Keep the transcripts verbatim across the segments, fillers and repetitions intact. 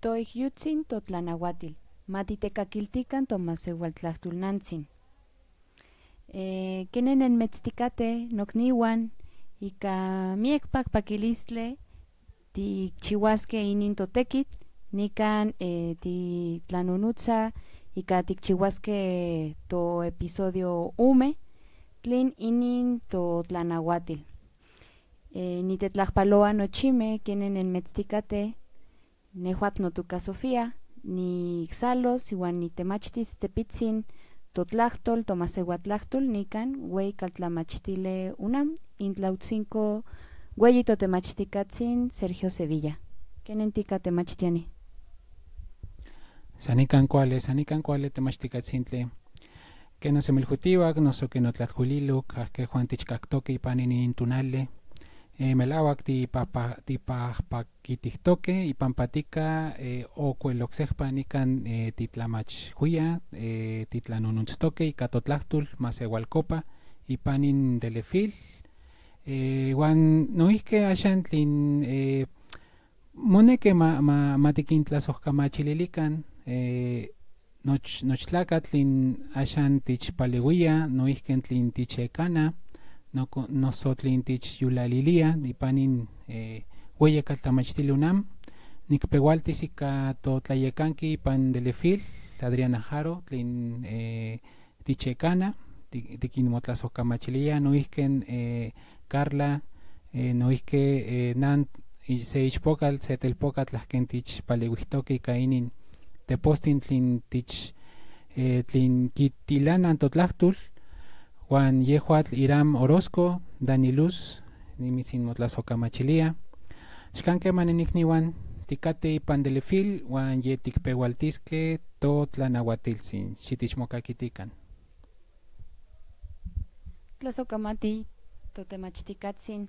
Toijyutzin to tlanahuatil, ma titekakiltikan to maseual tlajtulnantsin. Eh, kenen nenmetstikate nokniuan, ika miek pakpakilistli tikchiuaske inin to tekitl, nikan, eh, titlanunutsa ika tikchiuaske to episodio ome, tlin inin to tlanahuatil. Eh, nitetlajpaloa nochime kenen nenmetstikate, nehuatl notuka Sofía, niksalos ihuan nitemachtis tepitzin to tlajtol, to maseual tlajtol, nikan Hueyi Kaltlamachtile UNAM, intlautzinko hueyi to temachtikatsin Sergio Sevilla. Kenen tika temachtiani. Sanikan kuali, sanikan kuali temachtikatsintle. Ken nosemelhutiuak, noso ken notlatlajkuililok, akekhuan tichkaktoke ipan inin tonali. Eh, melahuak tipahpa-, tipahpakitihtoke, ipan patika, eh, okuel oksejpa nikan, eh, titlamachhuia, eh, titlanunutztoke ika to tlajtol, maseual kopa, ipan nin telefil. Eh, huan noijke ashan tlin, eh, moneke ma, ma, ma tikintlasojkamachililikan, eh, noch, nochtlakat tlin ashan tichpalehuia, noijken tlin tichekana, noko-, noso tlin tichyulalilia, ipan nin, eh, Hueyi Kaltlamachtile UNAM, nikpehualtis ika to tlayekanki ipan telefil, Adriana Jaro, tlin, eh, tichekana, ti-, tikinmotlasojkamachilia, noijken, eh, Carla, eh, noijke, eh, nan, i-, se ichpokat, se telpokat, tlahken tichpalehuihtoke ika inin tepostin tlin tich, eh, tlin kitilanan to tlajtol, huan yehuatl Iram Orozco, Dani Luz, nimitsinmotlasojkamachilia. Axkan kema nenikniuan, tikate ipan telefil, huan ye tikpehualtiske to tlanahuatiltzin, xitichmokakitikan. Tlasojkamati to temachtikatsin.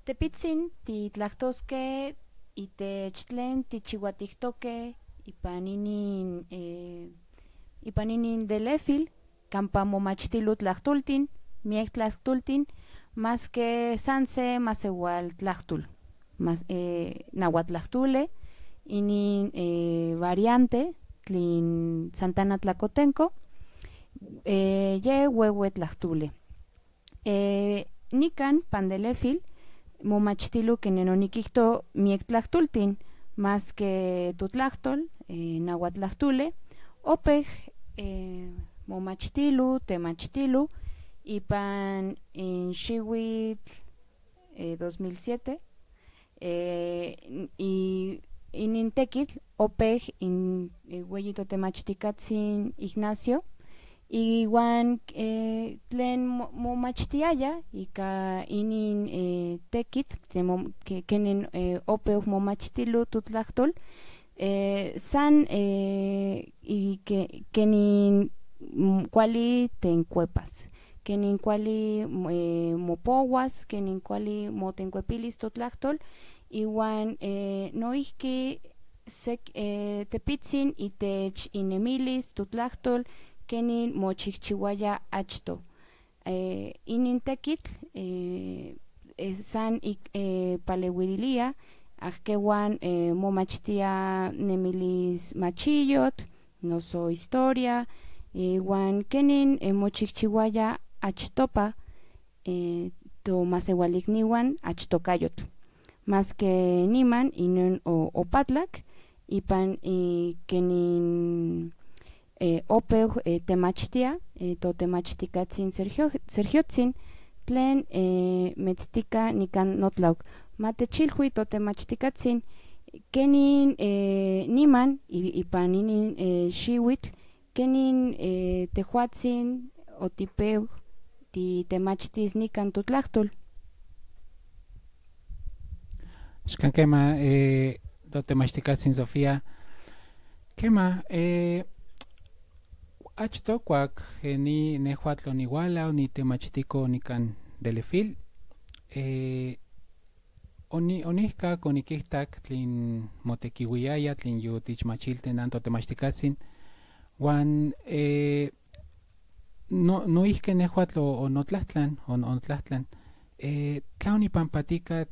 Tepitzin titlajtoske itech tlen tichihuatihtoke ipan inin, eh, ipan inin telefil, kampa momachtilo tlajtoltin, miek tlajtoltin, maske san se maseual tlajtol, mas, eh, nahuatl tlajtole, inin, eh, variante tlin Santana Tlacotenco, eh, ye huehue tlajtole. Eh, nikan pan telefil momachtilo kenen onikijto miek tlajtoltin, maske to tlajtol, eh, nahuatl tlajtole, opej, eh, momachtilo, temachtilo, ipan in xiuitl, eh, dos mil siete, eh, i-, inin tekitl opej in, eh, hueyi to temachtikatsin Ignacio, ihuan, eh, tlen mo-, momachtiaya ika inin, eh, tekitl, tlen mo-, ke-, kenen, eh, opeu momachtilo to tlajtol, eh, san, eh, i ke-, kenen, mm, kuali tenkuepas, kenen kuali, mm, eh, mopouas, kenen kuali motenkuepilis to tlajtol, ihuan, eh, noijki sek, eh, tepitzin itech inemilis to tlajtol, kenen mochijchiuaya achto. Eh, inin tekitl, eh, eh, san ik, eh, palehuililia, akekhuan, eh, momachtia nemilis machiyotl, noso historia, eh, huan kenen, eh, mochijchiuaya achtopa, eh, to maseualikniuan achtokayotl. Maske niman inin o-, opatlak, ipan, eh, kenen, eh, opeu, eh, temachtia, eh, to temachtikatsin Sergio, Sergiotzin, tlen, eh, metztika nikan notlauk. Ma techilhui to temachtikatsin, kenen, eh, niman, i-, ipan inin, eh, xiuitl, kenen, eh, tehuatzin otipeu, titemachtis nikan to tlajtol. Axkan kema, eh, to temachtikatsin Sofía. Kema, eh, achto kuak, eh, ni nehuatl onihuala, onitemachtiko nikan telefil. Eh, oni-, onihkak, onikihtak tlin motekihuiaya, tlin yotichmachilti nan to temachtikatsin. Huan, eh, no, noijki nehuatl o, onotlajtlan, o, onotlajtlan. Eh, tla onipanpatika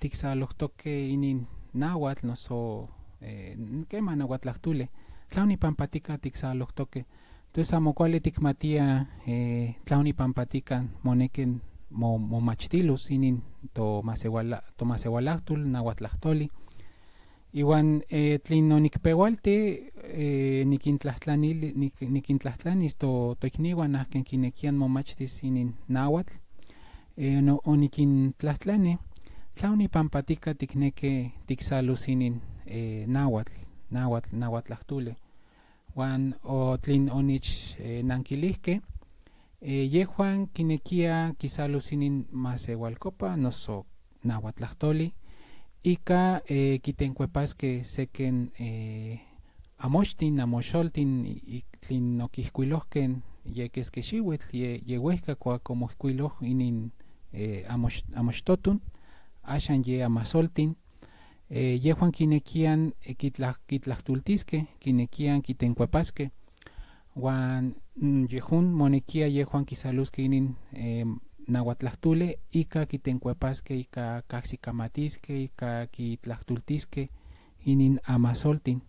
tiksalohtoke inin nahuatl, noso eh, kema nahuatl tlajtule. Tlauni pampatika tiksalojtoke. Entonces amo kuali tikmatia, eh, tlauni pampatika moneki mo-, momachtilus inin to masehuala-, to masehualajtul nahuatl tlajtoli. Iwan, eh, tlin no nikpehualti, eh, nikintlajtlanil-, nik-, nikintlajtlanis to, to ikniwan a ken kinekian momachtis inin nahuatl. Eh, no, o nikintlajtlani, tlauni pampatika tikneki tiksalus inin, eh, nahuatl, nahuatl, nahuatl tlajtule. Huan o tlin onich, eh, nankilijke, eh, yehuan kinekia kisalus inin masehualkopa noso nahuatl tlajtoli, ika, eh, kitenkuepaske seken, eh, amochtin, amosholtin, i-, i-, tlin no kihkuilojken ye keskeshiuitl, ye, ye huehka kua komo kihkuiloj inin, eh, amoch-, amochtotun, ashan ye amasoltin, eh, yehuan kinekian, eh, kitla-, kitlajtultiske, kinekian kitenkuepaske. Huan, mm, yehun monekia yehuan kisaluske inin, eh, nahuatl tlajtule, ika kitenkuepaske, ika kajsi kamatiske, ika kitlajtultiske inin amasoltin.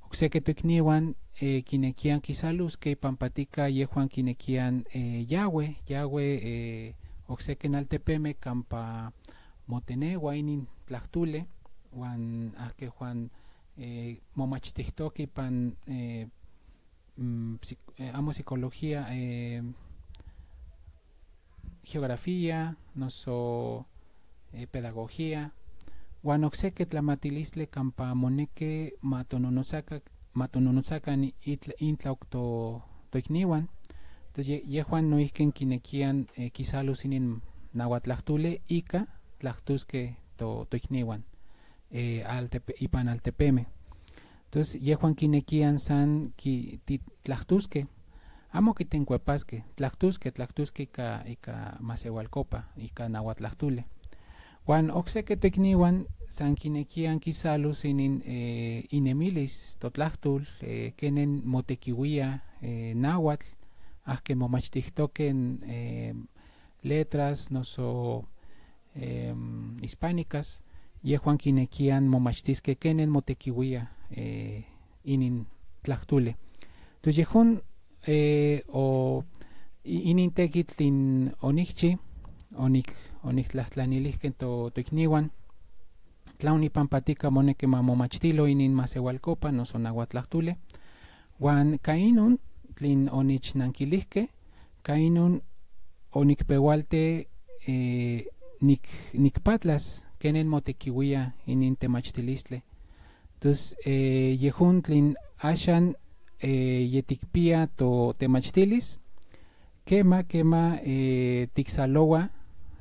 Okseki to ikniwan, eh, kinekian kisaluske, pampatika yehuan kinekian, eh, yahue, yahue, eh, okseki altepeme kampa motenehua inin tlajtule, huan ahke huan, eh, momachtijtoke ipan, eh, mm, psic-, eh, amo psicología, eh, geografía, noso, eh, pedagogía, huan okseki tlamatilistli kampa moneki matononotsakan, matononotsakan itl-, intlaok to, to ikniwan. Entonces, ye-, yehuan no ihkin kinekian, eh, kisalus inin nahuatl tlajtule ika tlajtuske to, to ikniwan, eh, altepe-, ipan altepeme. Entonces, yehuan kinekian san ki-, ti-, tlajtuske, amo kitenkuepaske, tlajtuske, tlajtuske ika, ika masehualkopa, ika nahuatl tlajtule. Huan okseki to ikniwan san kinekian kisalus inin, eh, inemilis to tlajtul, eh, kenen motekihuia, eh, nahuatl, ahken momachtijtoken, eh, letras, noso, em, hispánicas, yehuan kinekian momachtiske kenen motekihuia, eh, inin tlajtule. Entonces, yehun, eh, o, i-, inin tekitl tlin onihchi, onik-, oniktlajtlanilihken to, to ikniwan, tlauni pampatika moneki ma momachtilo inin masehualkopa, noso nahuatl tlajtule. Huan ka inun, tlin onich nankilihke, ka inun onikpehualti, eh, nik-, nikpatlas kenen motekihuia inin temachtilistli. Entonces, eh, yehun tlin ashan, eh, yetikpia to temachtilis, kema, kema, eh, tiksalohua,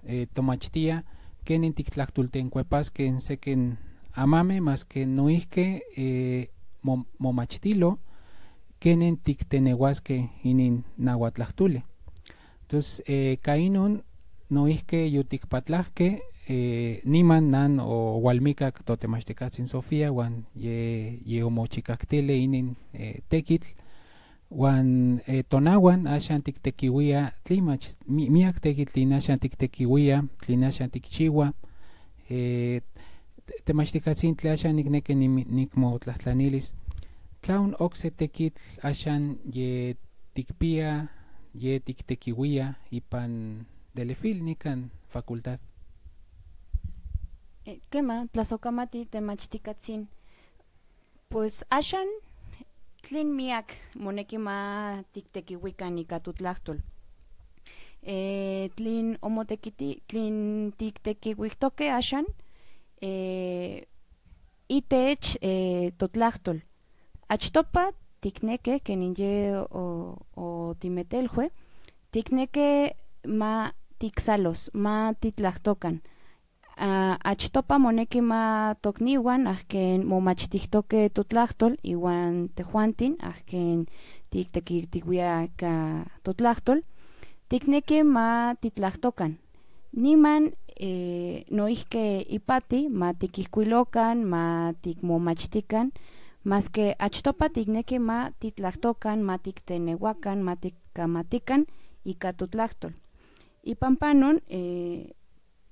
eh, tomachtia, kenen tiktlajtultenkuepaske seken amame, maske noihke, eh, mo-, momachtilo, kenen tiktenehuaske inin nahuatl tlajtule. Entonces, eh, ka inun noihke yotikpatlahke, eh, niman nan o hualmikak to temachtikatzin Sofía, huan ye, ye omochikaktili inin, eh, tekitl, huan, eh, tonahuan ashan tiktekihuia, tlimach, mi-, miak tekitl tlin ashan tiktekihuia, tlin ashan tikchihua, eh, te-, temachtikatzintle ashan nikneki nim-, nikmotlajtlanilis. Tlaun okse tekitl ashan ye tikpia, ye tiktekihuia ipan Delefil nikan facultad? Eh, kema, tlasojkamati temachtikatsin. Pues ashan, tlin miak moneki ma tiktekihuikan ika to tlajtol. Eh, tlin omotekiti-, tlin tiktekihuiktoke ashan, eh, itech, eh, to tlajtol. Achtopa tikneke, kenin ye o-, otimetelhue, tikneke ma tiksalos, ma titlajtokan. Ah, achtopa moneki ma toknihuan, ahken momachtijtoke to tlajtol, ihuan tehuantin, ahken tiktekitihuia ika to tlajtol, tikneke ma titlajtokan. Niman, eh, noihke ipati, ma tikihkuilokan, ma tikmomachtikan, maske achtopa tikneke ma titlajtokan, ma tiktenehuakan, ma tikkamatikan ika to tlajtol. Ipan panon, eh,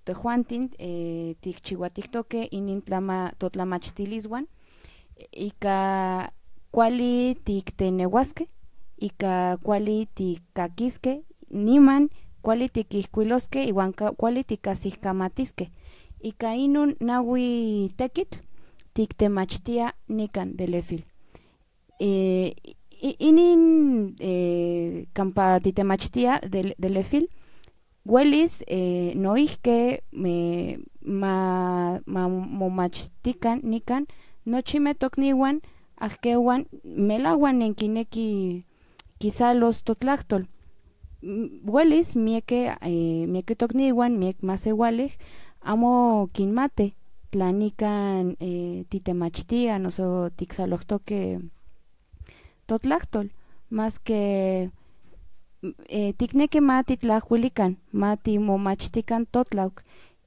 tehuantin, eh, tikchihuatijtoke inin tlama-, to tlamachtiliswan, Ika kuali tiktenehuaske, ika kuali tikakiske, niman kuali tikijkuiloske, ihuan ka-, kuali tikasijkamatiske. Ika inun nahui tekitl tiktemachtia nikan Delefil. Eh, i-, inin, eh, kampa titemachtia Del-, Delefil, huelis, eh, noihke me-, ma-, ma-, momachtikan nikan nochime toknihuan, ahkehuan melahuan nen kineki kisalos totlajtol. M-, huelis mieke, eh, mieke toknihuan, miek masehualek, amo kinmate tlanikan, eh, titemachtia noso tiksalohtoke totlajtol, maske, eh, tikneki ma titlahuilikan, ma timomachtikan totlauk,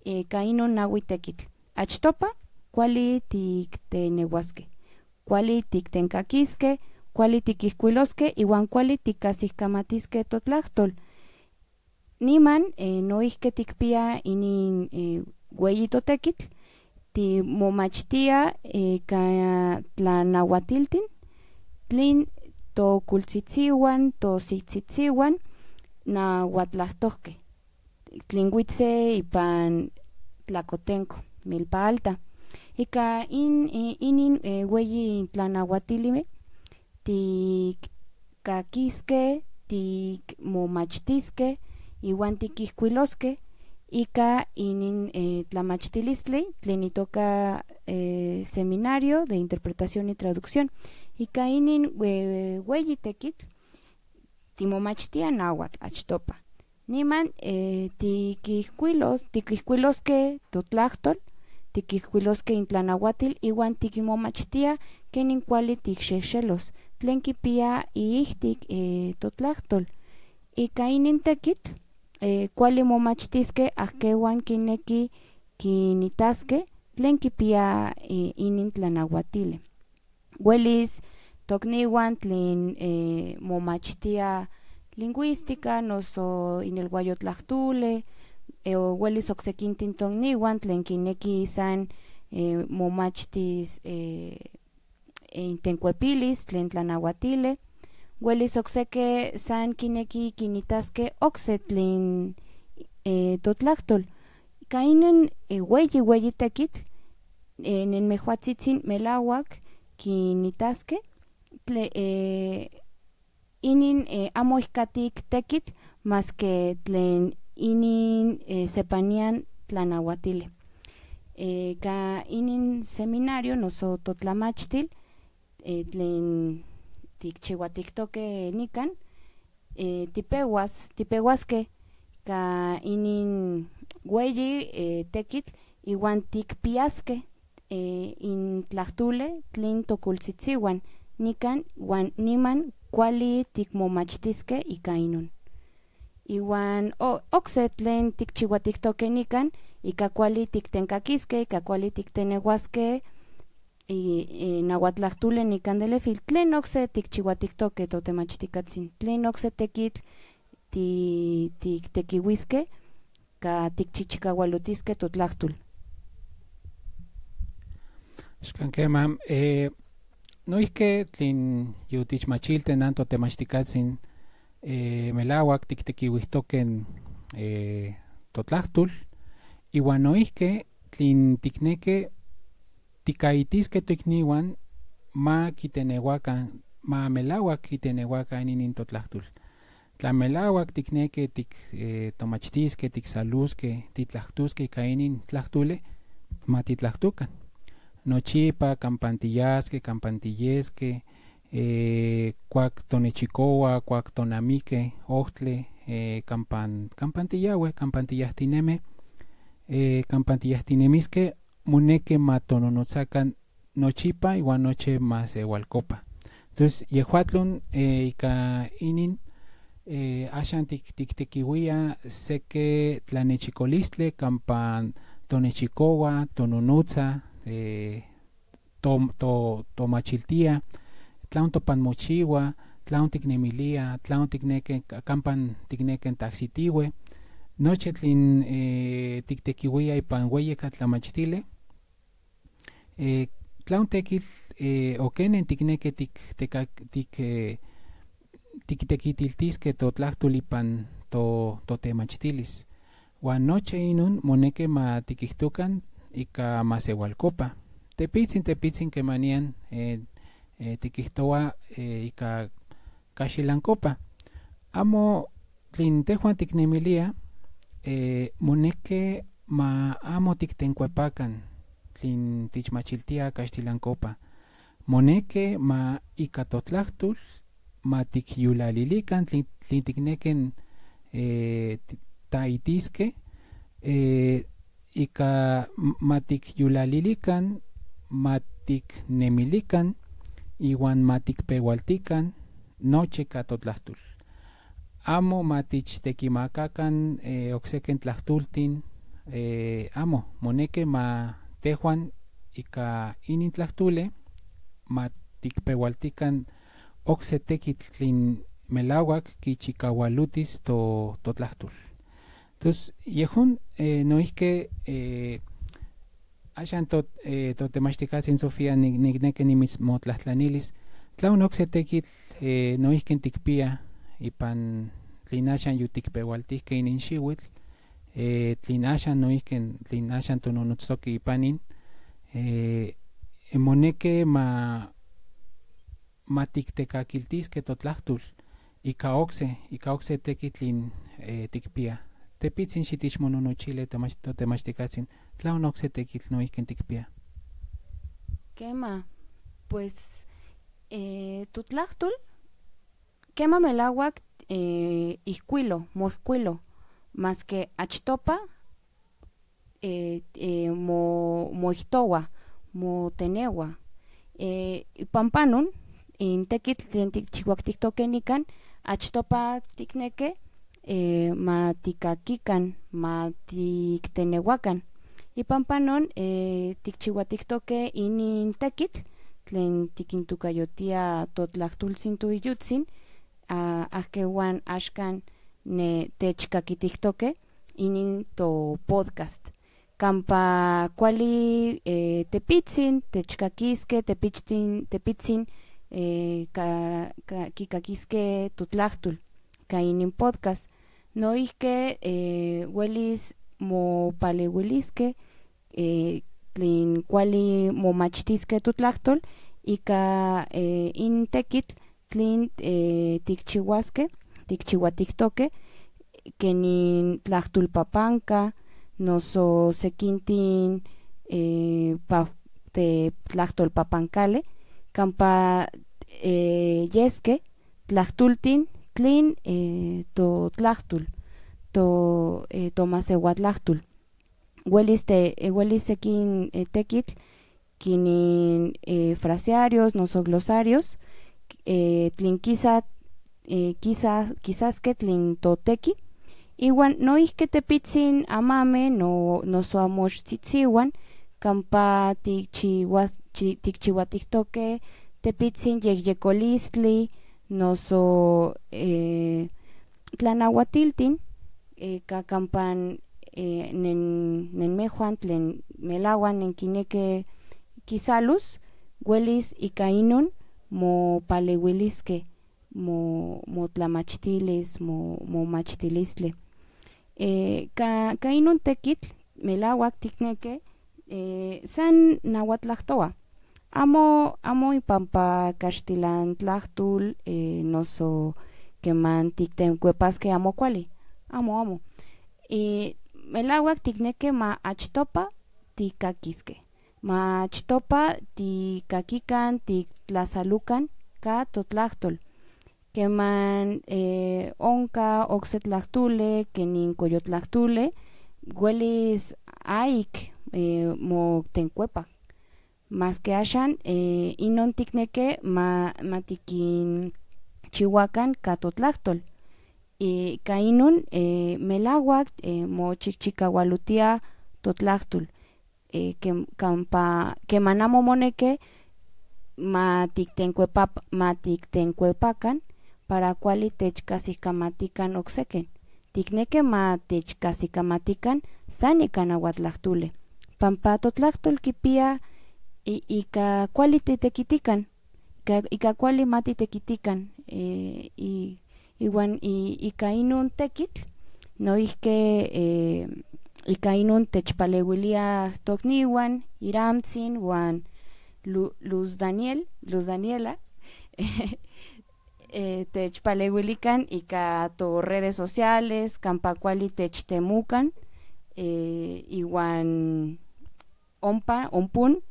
eh, ka inun nahui tekitl. Achtopa, kuali tiktenehuaske, kuali tiktenkakiske, kuali tikijkuiloske, ihuan kuali tikasijkamatiske totlajtol. Niman, eh, noihke tikpia inin, eh, hueyi totekitl, timomachtia, eh, ka tlanahuatiltin, tlin tokultsitzihuan, tositsitzihuan, nahuatlahtohke, tlin huitse ipan tlakotenko, milpa alta. Ika in, eh, inin, eh, hueyi tlanahuatilime, tik kakiske, tikmomachtiske, ihuan tikijkuiloske, ika inin, eh, tlamachtilistli, tlin itoka, eh, Seminario de Interpretación y Traducción. Ika inin, eh, hueyi tekitl, timomachtia nahuatl achtopa. Niman, eh, tikijkuilos-, tikijkuiloske totlajtol, tikijkuiloske intlanahuatil, ihuan tikmomachtia kenin kuali tiksheshelos, tlen kipia iijtik, eh, totlajtol. Ika inin tekitl, eh, kuali momachtiske ahkehuan kineki kinitaske tlen kipia, eh, inin tlanahuatile. Huelis toknihuan tlin, eh, momachtia lingüística noso inelhuayotlahtule, eh, o huelis oksekintin toknihuan tlin kineki san, eh, momachtis, eh, eh, intenkuepilis tlin tlanahuatile. Huelis okseke san kineki kinitaske okse tlin, eh, totlajtol. Ika inin, eh, hueyi, hueyi tekitl, eh, nenmehuatzitsin melahuak kinitaske, tle-, eh, inin, eh, amo ikatik tekitl, maske tlen inin, eh, sepanian tlanahuatile. Eh, ka inin seminario noso totlamachtil, eh, tlen tikchihuatiktoke nikan, eh, tipehuas-, tipehuaske ka inin hueyi, eh, tekitl, ihuan tikpiaske, eh, intlajtule tlin tokultsitzihuan nikan huan niman kuali tikmomachtiske ika inun. Ihuan o-, okse tlen tikchihuatiktoke nikan, ika kuali tiktenkakiske, ika kuali tiktenehuaske, i, i nahuatlahtule nikan Delefil, tlen okse tikchihuatiktoke totemachtikatsin, tlen okse tekitl ti-, tiktekihuiske, ka tikchichikahualotiske totlajtol. Xkan kema, eh, noihke tlin yu tichmachilti nan totemachtikatsin, eh, melahuak tiktekihuihtoken, eh, totlajtol, ihuan noihke tlin tikneke tikaitiske toiknihuan ma kitenehuakan, ma melahuak kitenehuakan inin totlajtol. Tla melahuak tikneke tik, eh, tomachtiske, tiksaluske, titlajtoske ika inin tlajtole, ma titlajtokan. Nochipa kampan tiyaske, kampan tiyeske, eh, kuak tonechikohua, kuak tonamike, ohtle, eh, kampan, kampan tiyahue, kampan tiyahtineme, eh, kampan tiyahtinemiske, moneke ma tononotsakan nochipa ihuan nochi masehualkopa. Entonces, yehuatlon, eh, ika inin, eh, ashan tik-, tiktekihuia seke tlanechikolistli kampan tonechikohua, tononotsa, eh, to-, to-, tomachiltia, tlaon topan mochihua, tlaon tiknemilia, tlaon tikneke, kampan tikneke taksitihue. Nochi tlin, eh, tiktekihuia ipan hueyika tlamachtili, eh, tlaon tekitl, eh, o kenen tikneki tik, teka-, tik, eh, tiktekitiltiske totlajtol ipan to, totemachtilis. Huan nochi inon moneki ma tikijtokan ika maseualkopa. Tepitsin, tepitsin kemanian, eh, eh, tikijtoa, eh, ika kaxtilankopa. Amo tlin tehuan tiknemilia, eh, moneki ma amo tiktenkuepakan tlin tichmachiltia kaxtilankopa. Moneki ma ika totlajtol, ma tikyulalilikan tlin, tlin tikneki, eh, ti-, taitiske, eh, ika m-, ma tikyulalilikan, ma tiknemilikan, ihuan ma tikpehualtikan nochi ka totlajtol. Amo ma tichtekimakakan, eh, okseken tlajtoltin, eh, amo, moneki ma tehuan ika inin tlajtole, ma tikpehualtikan okse tekitl tlin melahuak kichikahualutis to, totlajtol. Tos, yehun, eh, noihki, eh, axan tot-, eh, totemachtijkatsin Sofía, ni-, nikneki nimitsmotlajtlanilis. Tlaon okse tekitl, eh, noihki tikpia ipan tlin axan yu tikpehualtijke inin xiuitl, eh, tlin axan noihki, tlin axan tononotztoke ipan in, eh, moneki ma ma tiktekakiltiske totlajtol ika okse, ika okse tekitl tlin, eh, tikpia. Tepitsin xitichmononochili temach-, totemachtijkatsin, tlaon okse tekitl noihki tikpia. Kema, pues, eh, totlajtol, kema melahuak, eh, ijkuilo, moijkuilo, maske achtopa, eh, eh, mo-, moijtohua, motenehua. Eh, ipan panon, in tekitl tlen tikchihuaktijtoke nikan, achtopa tikneki, eh, ma tikakikan, ma tiktenehuakan. Ipan panon, eh, tikchihuatijtoke inin tekitl tlen tikintokayotia totlajtoltzin toiyutzin, a, akeuan axkan ne techkakitijtoke inin to podcast. Kampa kuali, eh, tepitsin, techkakiske, tepitsin, tepitsin, eh, ka-, ka-, kikakiske totlajtol ka inin podcast. Noihki, eh, huelis mopalehuiliske, eh, tlen kuali momachtiske totlajtol, ika, eh, in tekitl tlen, eh, tikchihuaske, tikchihuatijtoke, ken in tlajtol papanka, noso sekintin, eh, pa-, te-, tlajtol papankali, kampa, eh, yeske tlajtoltin tlen, eh, totlajtol, to, eh, tomasehuatlajtol. Huelis te-, eh, huelis sekin, eh, tekitl, kin in, eh, frasiarios, noso glosarios, eh, tlen kisa, eh, kisa, kisaske tlen toteki. Ihuan noihki tepitsin amame, no, noso amoxtzitsihuan, kampa tikchihuas-, chi-, tikchihuatijtoke tepitsin yekyekolistli, noso, eh, tlanahuatiltin, eh, ka kampan, eh, nen-, nenmehuan tlen melahuan nenkineki kisalos, huelis ika inon mopalehuiliske, mo-, motlamachtilis, mo-, momachtilistli. Eh, ka, ka inon tekitl melahuak tikneki, eh, san nahuatlajtoa. Amo, amo ipampa kaxtilan tlajtol, eh, noso keman tiktenkuepaske amo kuali. Amo, amo. Eh, melahuak tikneki ma achtopa tikakiske. Ma achtopa tikakikan, tiktlasalukan ka totlajtol. Keman, eh, onka okse tlajtole, ken in koyotl tlajtole, huelis aik, eh, motenkuepak. Maske axan, eh, inon tikneki ma, ma tikinchihuakan ka totlajtol. Eh, ka inon, eh, melahuak, eh, mochikchikahualutia totlajtol. Eh, kem-, kampa, keman amo moneki, ma tiktenkuepap-, ma tiktenkuepakan, para kuali techkajsikamatikan okseken. Tikneki ma techkajsikamatikan san ika nahuatlajtole. Pampa totlajtol kipia i-, ika kuali titekitikan, ika, ika kuali ma titekitikan, eh, i-, iwan i-, ika inun tekitl, noihke, eh, ika inun techpalewilia tokniwan, Iramtzin, wan Lu-, Luz Daniel, Luz Daniela, eh, techpalewilikan ika to redes sociales, kampa kuali techtemukan, eh, iwan ompa, ompun,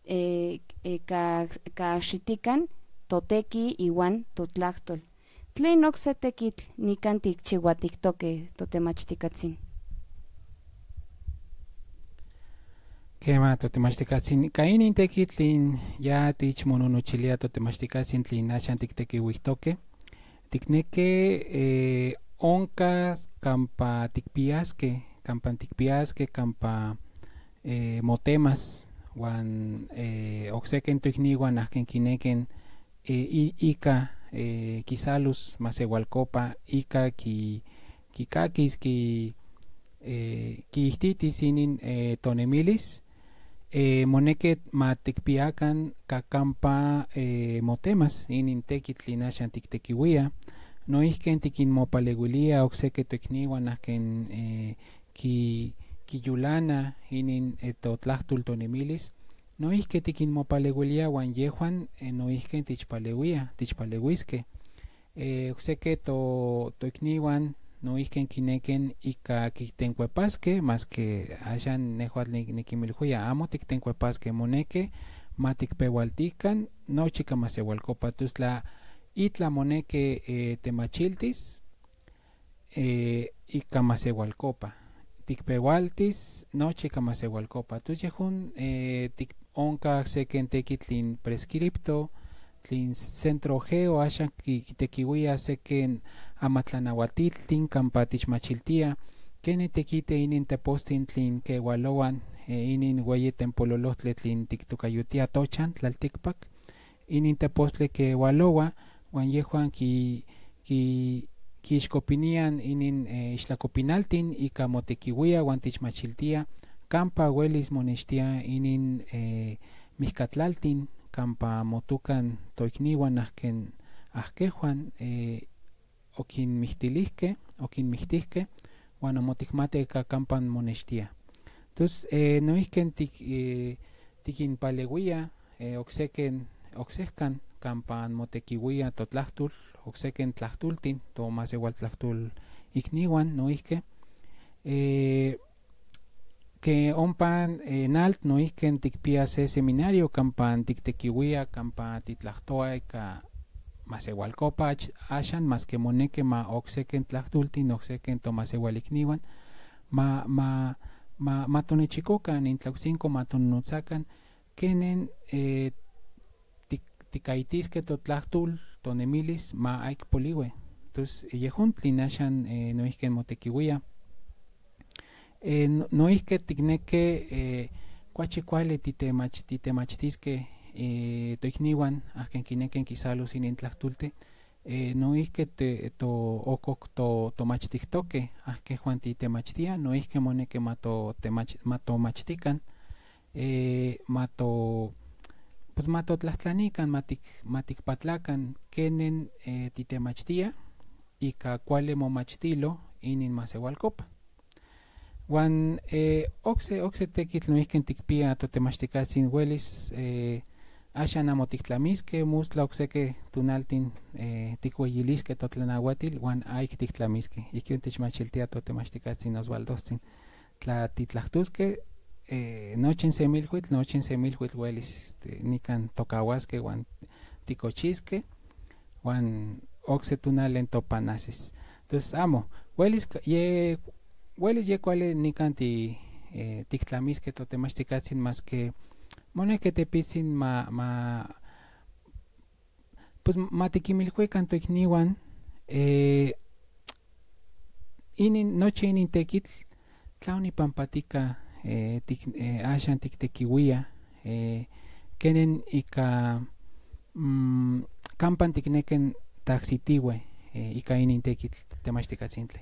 eh, eh, ka, ka shitikan toteki iwan totlaktol. Tlen okse tekitl nikan tikchiuatijtoke totemachtikatzin? Kema, totemachtikatzin, ka inin tekitl tlin ya tichmononochilia totemachtikatzin tlin ashan tiktekiuijtoke. Tikneke, eh, onka kampa tikpiaske, kampa tikpiaske, kampa, eh, motemas, wan, eh, okseken tokniwan aken kineken, eh, i-, ika, eh, kisalus maseualkopa, ika ki-, kikakis ki, eh, kiititis inin, eh, tonemilis, eh, moneke ma tikpiakan ka kampa, eh, motemas inin tekitl tlin ashan tiktekiuia. Noihken tikinmopalewilia okseke tokniwan aken, eh, ki, kiyulana inin, eh, totlaktol tonemilis. Noihke tikinmopalewilia wan yehuan, eh, noihken tichpaleuia, tichpaleuiske. Eh, okseke to, tokniwan noihken kineken ika kiktenkuepaske, maske ashan nehual ni-, nikinmilhuia amo tiktenkuepaske, moneke ma tikpehualtikan nochi ka maseualkopa. Tus tla itla moneke, eh, temachiltis, eh, ika maseualkopa. Tikpehualtis nochi ka maseualkopa. Tus yehuan, eh, tik-, onka seken tekitl tlin prescripto, tlin centro geo, ashan ki-, kitekiuia seken amatlanahuatiltin kampa tichmachiltia kene tekite inin tepostli tlin ke ualouan, eh, inin weyi tempololohtli tlin tiktokayutia tochan tlaltikpak. Inin tepostli ke ualoua, wan yehuan ki, ki, kixkopinian inin, eh, ixtlakopinaltin ika motekiuia wan tichmachiltia kampa uelis monextia inin, eh, mihkatlaltin kampa motukan toikniuan aken, akehuan, eh, okinmihtilijke, okinmihtijke, wan omotikmatke ka kampa monextia. Tus, eh, noihken tik, eh, tikinpaleuia, eh, okseken, oksejkan kampa motekiuia totlaktol, okseken tlaktoltin, tomaseualtlaktol ikniuan noihke. Eh, ke ompa, eh, nalt noihken tikpia se seminario kampa tiktekiuia, kampa titlaktoa ika maseualkopa ach-, ashan maske moneke ma okseken tlaktoltin, okseken tomaseualikniuan, ma, ma, ma, ma tonechikokan, nin tlautsinko ma tononotsakan, kenen, eh, tik-, tikaitiske totlaktol, tonemilis, ma aik poliui. Tus, eh, yehuan tlin ashan, eh, noihken motekiuia. Eh, no-, noihke tikneke, eh, kuachi kuali titemach-, titemachtiske, eh, toikniuan, aken kineken kisalus inin tlaktoltin. Eh, noihke te-, to-, okok to-, tomachtijtoke, akehuan titemachtia, noihke moneke ma to-, temach-, ma tomachtikan, eh, ma to-, pues ma totlatlanikan, ma tik-, ma tikpatlakan kenen, eh, titemachtia, ika kuali momachtilo inin maseualkopa. Wan, eh, okse, okse tekitl noihken tikpia totemachtikatsin uelis, eh, ashan amo tiktlamiske, mostla okseke tonaltin, eh, tikhueyiliske totlanahuatil, wan aik tiktlamiske. Ikon tichmachiltia totemachtikatsin Osvaldotzin. Tla titlaktoske, eh, nochin se milhuitl, nochin se milhuitl uelis, este, nikan tokahuaske, wan tikochiske, wan okse tonal len topanahsis. Tus amo, uelis ka-, ye, uelis ye kuali nikan ti, eh, tiktlamiske totemachtikatsin maske moneke tepitzin ma, ma, pues ma tikinmilhuikan toikniuan, eh, inin, nochi inin tekitl, tla onipampatika, eh, tik-, eh, ashan tiktekiuia, eh, kenen ika, mm, kampan tikneken taksitiue, eh, ika inin tekitl temachtikatsintle.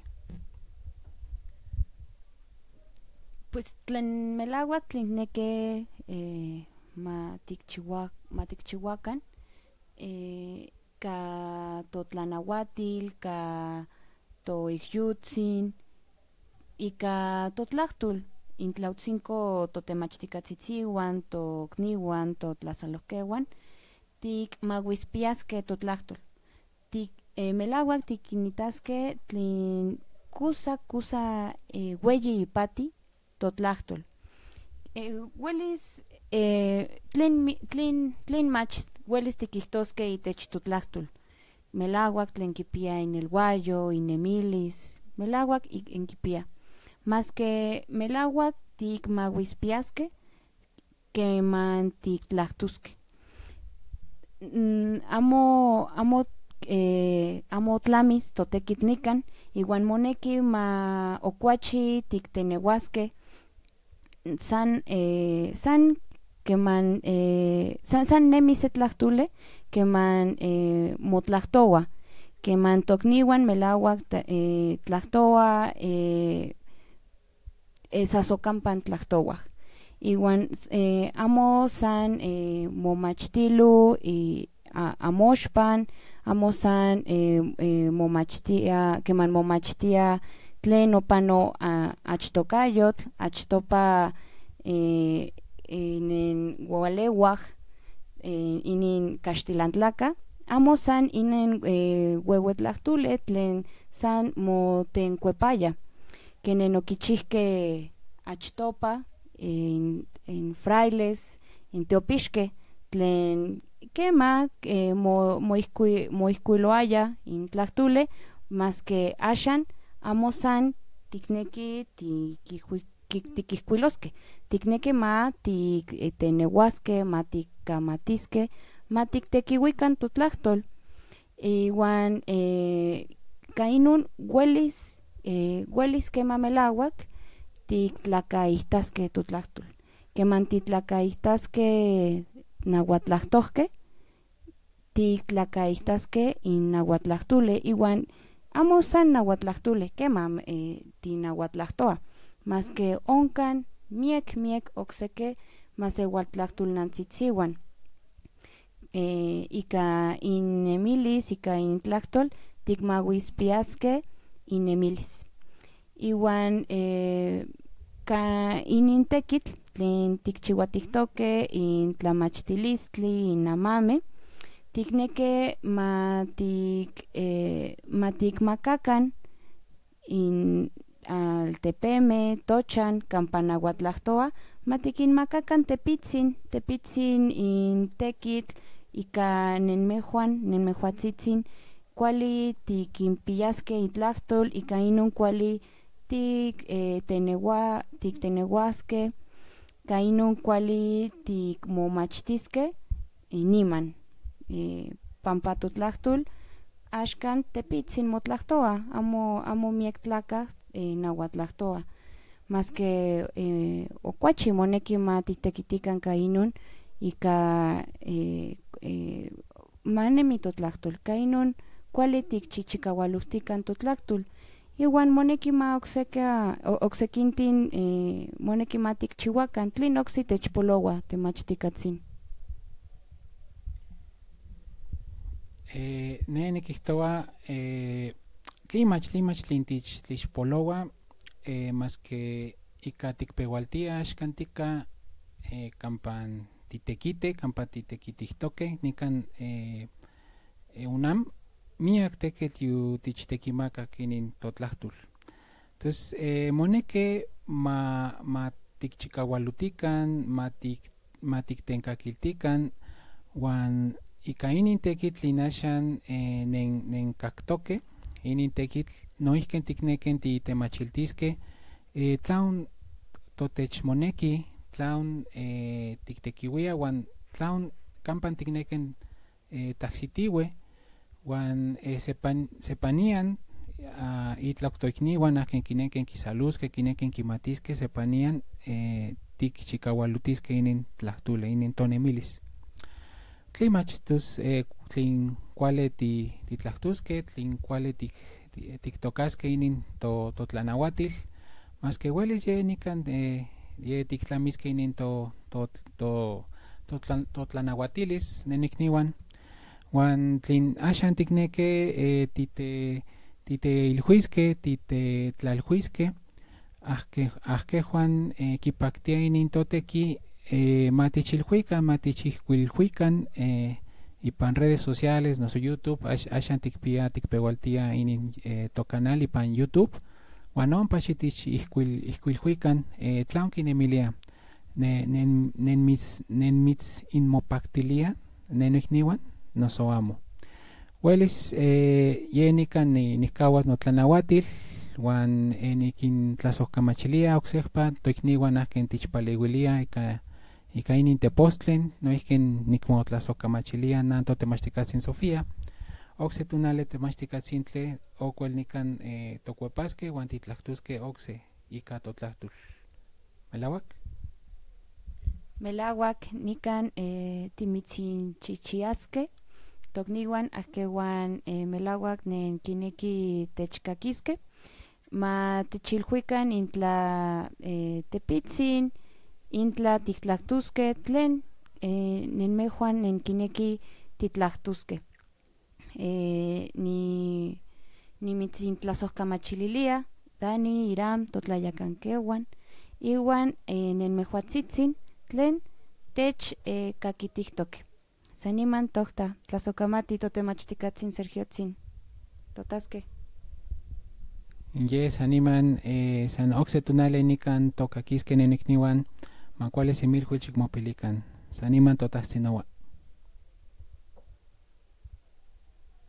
Pues tlen melahuak tlen neke, eh, ma tikchiua-, ma tikchiuakan, e, ka totlanahuatil, ka toikiyutsin, ika totlajtol, in tlautsinko totemachtikatzitsihuan, toknihuan, totlasaluhkehuan, tikmahuispiaske totlajtol. Tik, e, melahuak tikinitaske tlen kusa, kusa, e, hueyi ipati totlajtol. E, huelis, e, tlen mi-, tlen, tlen mach huelis tikijtoske itech totlajtol. Melahuak tlen kipia inelhuayo, inemilis, melahuak ik-, in kipia. Maske melahuak tikmahuispiaske, keman tiktlajtoske. Mm, amo, amo, e, amo tlamis totekit nikan, ihuan moneki ma okuachi tiktenehuaske, san, e, san keman, e, san, san nemi se tlahtole, keman, e, motlahtoa, keman toknihuan melahuak ta-, e, tlahtoa, e, e, saso kampan tlahtohuak. Ihuan, e, amo san, e, momachtilo, i, a, amoshpan, amo san, e, e, momachtia, keman momachtia tlen nopano, a, achto kayotl, achtopa, e, e, nen hualehuak, e, inin kaxtilantlaka, amo san inen, e, huehuetlahtole tlen san motenkuepaya. Kenen okichijke achtopa, in, in frailes, in tiopishke, tlen kema, e, mo-, moihkui-, moihkuiloaya in tlahtole, maske ashan amo san tikneki tikihui-, ki-, tikihkuiloske, tikneki ma tik-, e, tenehuaske, ma tikamatiske, ma tiktekihuikan totlajtol. Ihuan, e, ka inon huelis, e, huelis kema melahuak tiktlakaitaske totlajtol. Keman titlakaitaske nahuatlahtohke, titlakaitaske in nahuatlahtole, ihuan amo san nahuatlahtole, kema, e, tinahuatlahtoa, maske onkan miek, miek okseke maseualtlahtolnantsitzihuan. E, ika innemilis, ika intlahtol, tikmahuispiaske innemilis. Ihuan, e, ka inin tekitl tlen tikchihuatihtoke, in tlamachtilistli, in amame, tikneke ma tik-, e, ma tikmakakan in altepeme, tochan, kampa nahuatlahtoa, ma tikinmakakan tepitsin, tepitsin in tekitl, ika nenmehuan, nenmehuatsitsin, kuali tikinpiaske itlahtol, ika inon kuali tik, e, tenehua-, tiktenehuaske, ka inon kuali tikmomachtiske, e, niman, e, pampa totlajtol, axkan tepitsin motlahtoa, amo, amo miek tlakatl, e, nahuatlahtoa. Maske, e, okuachi moneki ma tiktekitikan ka inon, ika, e, e, manemi totlajtol, ka inon kuali tikchichikahualuhtikan totlajtol. Ihuan moneki ma okseka-, o-, oksekintin, e, moneki ma tikchihuakan, tlin oksi techpolohua, temachtikatsin. E, ne nikijtohua, e, tlimach, tlimach tlin tich-, tlixpolohua, e, maske ika tikpehualtia, axkan tika, e, kampa titekite, kampa titekitihtoke, nikan, e, e, UNAM, miak tekitl yu tichtekimaka inin totlajtol. Tos, e, moneki ma, ma tikchikahualuhtikan, ma tik-, ma tiktenkakiltikan, huan ika inin tekitl nin axan, e, nen-, nenkaktoke, inin tekitl noihken tikneken titemachiltiske, e, tlaon totech moneki, tlaon, e, tiktekihuia, huan tlaon kampa tikneken, e, tahsitihue, huan, e, sepan-, sepanian, a, itla ok toiknihuan, a, ken kinenken kisaluske, kinenken kimatiske, sepanian, e, tikchikahualuhtiske inin tlahtole, inin tonemilis. Tlimach tus, e, tlin kuali ti-, titlahtuske, tlin kuali tik-, ti-, tiktokaske inin to-, totlanahuatil, maske huelis ye nikan, e, ye tiktlamiske inin to-, to-, to-, to tlanahuatilis, ne noiknihuan. Huan tlin ashan tikneke, ti te, ti teilhuiske, ti tetlalhuiske, akekhuan kipaktia inin toteki, ma tichilhuikan, ma tichijkuilhuikan ipan redes sociales noso YouTube, ashan tikpia, tikpehualtia inin tocanal ipan YouTube. Huan ompa xi tichijkuilhuikan tla on kinemilia, nenmitsinmopaktilia ne noiknihuan noso amo. Huelis, ye nikan nikahuas notlanahuatil, huan nikintlasojkamachilia oksejpa toiknihuan a ken tichpalehuilia ika ika inin tepostlen, noijki nikmotlasojkamachilia nan totemachtikatsin Sofía. Okse tonali temachtikatsintle, okuel nikan tokuepaske huan titlaktuske okse ika totlajtol. Melahuak? Melahuak, nikan timitsinchichiaske toknihuan, akekhuan melahuak nen kineki techkakiske. Ma tichilhuikan intla tepitsin, intla titlaktuske, tlen nenmejuan nen kineki titlaktuske. Ni, nimitsintlasojkamachililia Dani, Iram, totlayakankeuan, ihuan nenmejuatsitsin tlen techkakitijtoke. Saniman tokta, tlasojkamati totemachtikatsin Sergiotsin. Totaske. Yes, saniman, san okse tonali nikan tokakiske ne noiknihuan, ma kuali similhuitl xikmopilikan. Saniman totajtsinoua.